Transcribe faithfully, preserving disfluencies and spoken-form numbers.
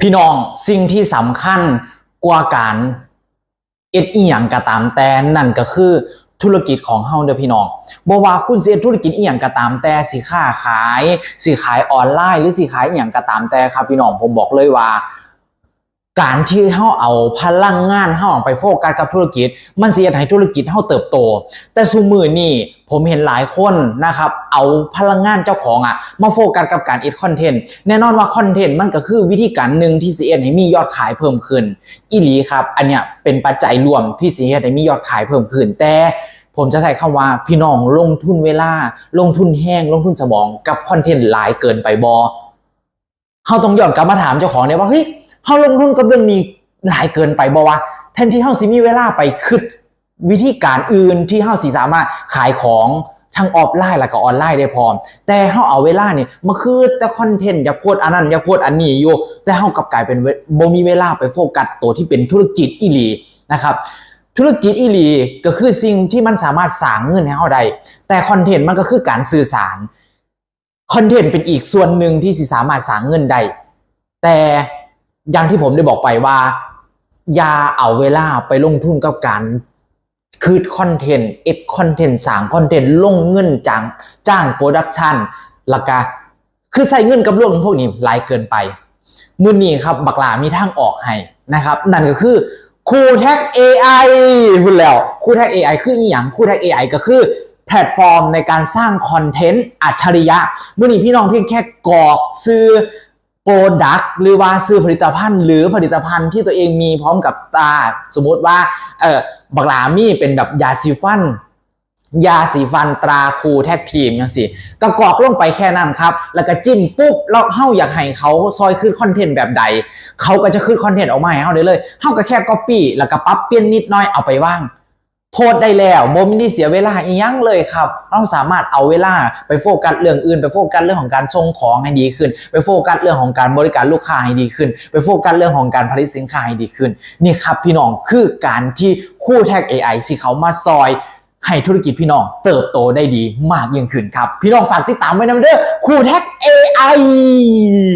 พี่น้อง สิ่งที่สำคัญกว่าการเอ็ดอีหยังก็ตามแต่ นั่นก็คือธุรกิจของเฮาเด้อพี่น้อง บ่ว่าคุณสิเอ็ดธุรกิจอีหยังก็ตามแต่ สิค้าขาย สิขายออนไลน์ หรือสิขายอีหยังก็ตามแต่ครับพี่น้อง ผมบอกเลยว่า การที่เฮาเอาพลังงานเฮาไปโฟกัสกับธุรกิจ มันสิเฮ็ดให้ธุรกิจเฮาเติบโต แต่ซุมื้อนี้ผมเห็นหลายคนนะครับ เอาพลังงานเจ้าของอะมาโฟกัสกับการเอ็ดคอนเทนต์ แน่นอนว่าคอนเทนต์มันก็คือวิธีการหนึ่งที่สิเฮ็ดให้มียอดขายเพิ่มขึ้น อีหลีครับ อันเนี้ยเป็นปัจจัยรวมที่สิเฮ็ดให้มียอดขายเพิ่มขึ้น แต่ผมจะใช้คำว่าพี่น้องลงทุนเวลา ลงทุนแฮง ลงทุนสมองกับคอนเทนต์หลายเกินไปบ่ เฮาต้องย้อนกลับมาถามเจ้าของเนี่ยว่า เฮ้ย เฮาลงทุนกับเรื่องนี้หลายเกินไปบ่วะ แทนที่เฮาสิมีเวลาไปคิดวิธีการอื่นที่เฮาสิสามารถขายของทั้งออฟไลน์แล้วก็ออนไลน์ได้พร้อม แต่เฮาเอาเวลานี่มาคิดแต่คอนเทนต์ อยากโพสต์อันนั้น อยากโพสต์อันนี้อยู่ แต่เฮากลับกลายเป็นเว- บ่มีเวลาไปโฟกัสตัวที่เป็นธุรกิจอีหลีนะครับ ธุรกิจอีหลีก็คือสิ่งที่มันสามารถสร้างเงินให้เฮาได้ แต่คอนเทนต์มันก็คือการสื่อสาร คอนเทนต์เป็นอีกส่วนหนึ่งที่สิสามารถสร้างเงินได้ แต่อย่างที่ผมได้บอกไปว่า อย่าเอาเวลาไปลงทุนกับการคิดคอนเทนต์ เอ็ดคอนเทนต์ สร้างคอนเทนต์ ลงเงินจ้าง จ้างโปรดักชัน แล้วก็คือใช้เงินกับเรื่องพวกนี้หลายเกินไป มื้อนี้ครับ บักหล่ามีทางออกให้นะครับ นั่นก็คือ Cool Tag เอไอ พูดแล้ว Cool Tag เอไอ คืออีหยัง Cool Tag เอไอ ก็คือแพลตฟอร์มในการสร้างคอนเทนต์อัจฉริยะ มื้อนี้พี่น้องเพียงแค่กรอกชื่อ Product หรือว่าชื่อผลิตภัณฑ์ หรือผลิตภัณฑ์ที่ตัวเองมีพร้อมกับตา สมมุติว่า เออ บักหล่ามีเป็นแบบยาสีฟัน ยาสีฟันตรา Cool Tag Team จังซี้ ก็กรอกลงไปแค่นั้นครับ แล้วก็จิ้มปุ๊บ แล้วเฮาอยากให้เขาซอยคิดคอนเทนต์แบบใด เขาก็จะคิดคอนเทนต์ออกมาให้เฮาได้เลย เฮาก็แค่ copy แล้วก็ปรับเปลี่ยนนิดหน่อยเอาไปวาง โพสต์ได้แล้ว บ่มีเสียเวลาอีหยังเลยครับ เฮาสามารถเอาเวลาไปโฟกัสเรื่องอื่น ไปโฟกัสเรื่องของการส่งของให้ดีขึ้น ไปโฟกัสเรื่องของการบริการลูกค้าให้ดีขึ้น ไปโฟกัสเรื่องของการผลิตสินค้าให้ดีขึ้น นี่ครับพี่น้อง คือการที่ Cool Tag เอไอ สิเข้ามาซอยให้ธุรกิจพี่น้องเติบโตได้ดีมากยิ่งขึ้นครับ พี่น้องฝากติดตามไว้นำเด้อ Cool Tag เอไอ